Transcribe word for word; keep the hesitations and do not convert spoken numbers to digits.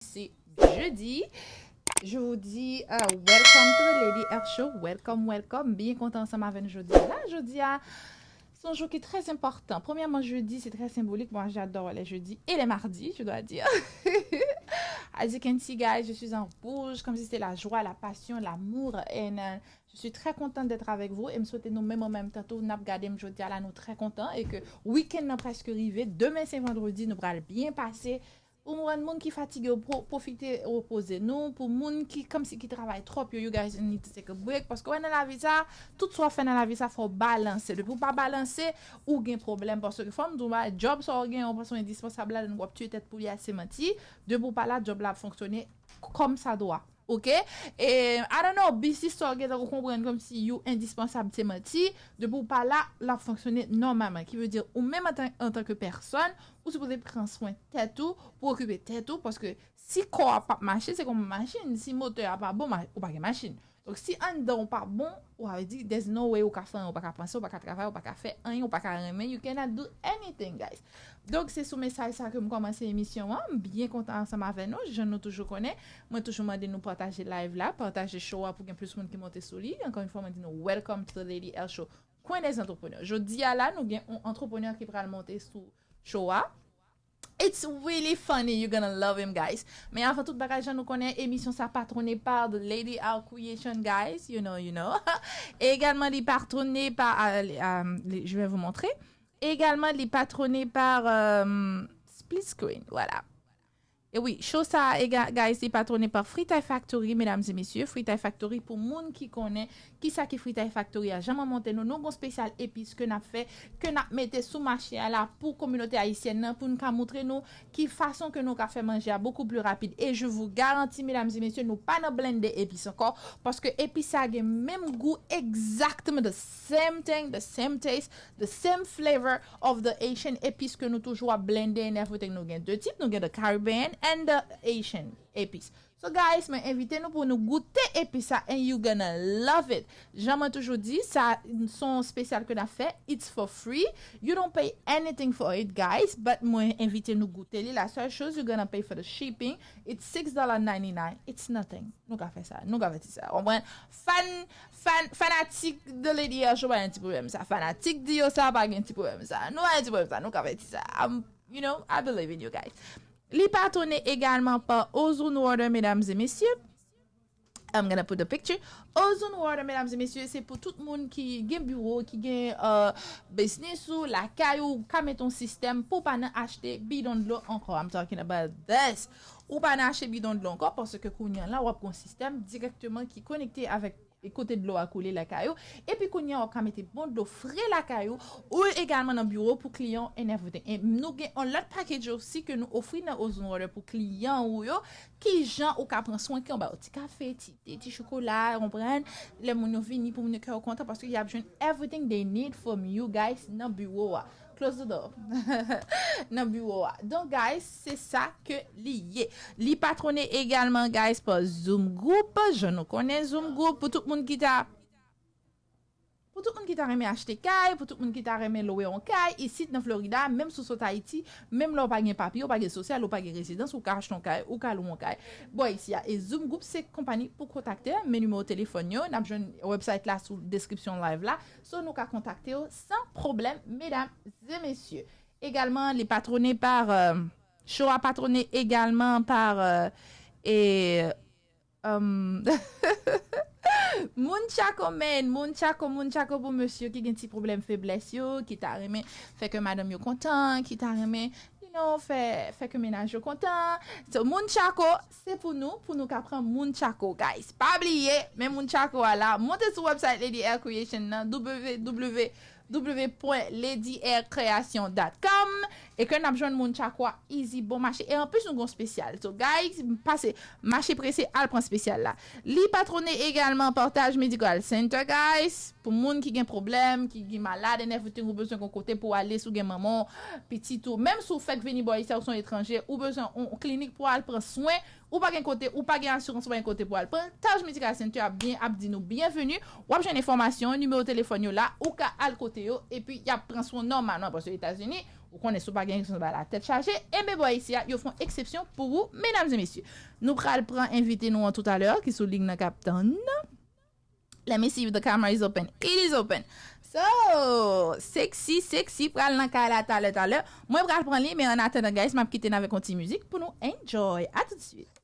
C'est jeudi. Je vous dis uh, welcome to the Lady L Show. Welcome, welcome. Byen kontan ansanm avè nou jodi a la. Jodi a, c'est un jour qui est très important. Premièrement, jeudi, c'est très symbolique. Moi, j'adore les jeudis et les mardis, je dois dire. As you can see, guys, je suis en rouge, comme si c'était la joie, la passion, l'amour. And uh, je suis très contente d'être avec vous. E m swete nou menm an menm tan tou n ap gade m jodi a la, nou trè kontan e ke wikenn nan prèske rive. Demen se vandredi, nou pral byen pase. Ou konprann, moun ki fatige, pwofite repoze nou. Pou moun ki kòmsi ki travay twòp yo, you guys need to take a break. Paske wè nan lavi sa, tout sa w ap fè nan lavi sa, fò w balanse. Depi w pa balanse, ou gen pwoblèm. Paske fò m di w, djòb sa w gen, w panse w endispansab ladan, w ap tiye tèt pou li a, se manti. Depi w pa la, djòb la ap fonksyone kòmsadwa. Ok? E, I don't know, biznis sa w gen tan ou konprann kòmsi you endispansab, se manti. Depi w pa la, l ap fonksyone nòmalman. Ki vle di, ou menm antan, antanke pèsòn, ou sipoze pran swen tèt ou, pou okipe tèt ou, paske si kò a p ap mache, se kòm machin, si motè a pa bon, ou pa gen machin. Donk, si anndan ou pa bon, ou a di, there's no way ou ka fè anyen, ou pa ka panse, ou pa ka travay, ou pa ka fè anyen, ou pa ka renmen, you cannot do anything, guys. Donk, se sou mesaj sa ke m kòmanse emisyon an. M byen kontan ansanm avè nou, jan nou toujou konnen. Mwen toujou mande nou pataje live la, pataje show a pou gen plis moun ki monte sou li. Ankò yon fwa, mwen di nou, welcome to the Lady L Show. Kwen dè antreprenè. Jodi a la, nou gen yon antreprenè ki pral monte sou show a. It's really funny, you're gonna love him, guys. Men avan tout bagay, jan nou konnen, emisyon sa patwone pa The Lady L Creation, guys. You know, you know. E egalman, li patwone pa, uh, uh, li- je vais vous montrer. E egalman, li patwone pa um, Split Screen, voilà. E wi, show sa, ega- guys, li patwone pa Fritay Factory, medam e mesye. Fritay Factory, pou moun ki konnen kisa ki Fritay Factory a, jan mwen montre nou, nou gon spesyal epis ke n ap fè, ke n ap mete sou mache a la pou kominote ayisyèn nan, pou n ka montre nou ki fason ke nou ka fè manje a bokou pli rapid. E je vous garantis, medam e mesye, nou pa nan blende epis ankò, paske epis sa gen menm gou egzakteman, the same thing, the same taste, the same flavor of the Asian epis ke nou toujou ap blende and everything. Nou gen de tip, nou gen the Caribbean and the Asian epis. So guys, mwen envite nou pou nou goute epis sa and you gonna love it. Jan mwen toujou di, sa se yon spesyal ke n ap fè, it's for free. You don't pay anything for it, guys, but mwen envite nou goute li. La seule chose, you're gonna pay for the shipping. It's six dollars ninety-nine. It's nothing. Nou ka fè sa. Nou ka fè ti sa. Konprann? Fan, fan, fanatik de Lady L Show pa gen ti pwoblèm sa. Fanatik Dio sa pa gen ti pwoblèm sa. Nou pa gen ti pwoblèm sa. Nou ka fè ti sa. I'm, you know, I believe in you guys. Li patwone egalman pa Ozone Water, medam e mesye. I'm gonna put the picture. Ozone Water, medam e mesye, se pou tout moun ki gen biwo, ki gen uh, biznis ou lakay ou, ka mete yon sistèm pou pa nan achte bidon dlo ankò. I'm talking about this. Ou pa nan achte bidon dlo ankò, paske kounye a la, w ap gen yon sistèm dirèkteman ki konekte avèk e kote dlo a koule lakay ou. Epi kounye a, w ap ka mete bon dlo fre lakay ou, ou egalman nan biwo pou kliyan and everything. E nou gen yon lòt package osi ke nou ofri nan Ozone Water pou kliyan ou yo. Kijan ou ka pran swen kè w, ba yo ti kafe, ti te, ti chokola, konprann? Lè moun yo vini pou moun yo kè yo kontan, paske y ap jwenn everything they need from you guys nan biwo a. Close the door. Nan biwo a. Donk, guys, se sa ke li ye. Li patwone egalman, guys, pa Zoom Group. Jan nou konnen Zoom Group, pou tout moun ki ta pou tout moun ki ta renmen achte kay, pou tout moun ki ta renmen lwe yon kay, isit nan Florida, menm si w sot Ayiti, menm lè w pa gen papye, w pa gen sosyal, ou pa gen rezidans, ou ka achte yon kay, ou ka lwe yon kay bò isi a. E Zoom Group se konpani pou kontakte, men nimewo telefòn yo, n ap jwenn website la sou description live la. So, nou ka kontakte yo san pwoblèm, medam e mesye. Egalman, li patwone pa, euh, show a patwone egalman pa, euh, e, um, Moun Chaco, man, Moun Chaco, Moun Chaco pou mesye ki gen ti pwoblèm feblès yo, ki ta renmen fè ke madanm yo kontan, ki ta renmen, you know, fè, fè ke mennaj yo kontan. So, Moun Chaco, se pou nou, pou nou ka pran Moun Chaco, guys. Pa bliye, men Moun Chaco a la, monte sou website Lady L Creation nan, w w w w point lady l creation dot com, e ke n ap jwenn Moun Chaco a easy, bon mache. E anplis, nou gon spesyal. So, guys, pase, mache prese, al pran spesyal la. Li patwone egalman Partage Medical Center, guys. Pou moun ki gen pwoblèm, ki, ki malad, and everything, ou bezwen gon kote pou ale, si w gen manman w, pitit ou, menm si w fèk vini bò isi a, ou se yon etranje, ou bezwen yon klinik pou al pran swen, ou pa gen kote, ou pa gen asirans, ou pa gen kote pou al pran, Taj Medical Center ap byen, ap di nou byenveni. W ap jwenn enfòmasyon, nimewo telefòn yo la, ou ka al kote yo, epi y ap pran swen w nòmalman, paske Etazini, Ou konnen si w pa gen eksepsyon ba la tèt chaje, enben bò isi a, yo fè yon eksepsyon pou ou, medam e mesye. Nou pral pran envite nou an toutalè ki sou liy nan k ap tann. Let me see if the camera is open. It is open. So, sexy, sexy pral nan kay la talè, talè. Mwen pral pran li, men an atandan, guys, m ap kite n avèk yon ti mizik pou nou enjoy. A tout de suite.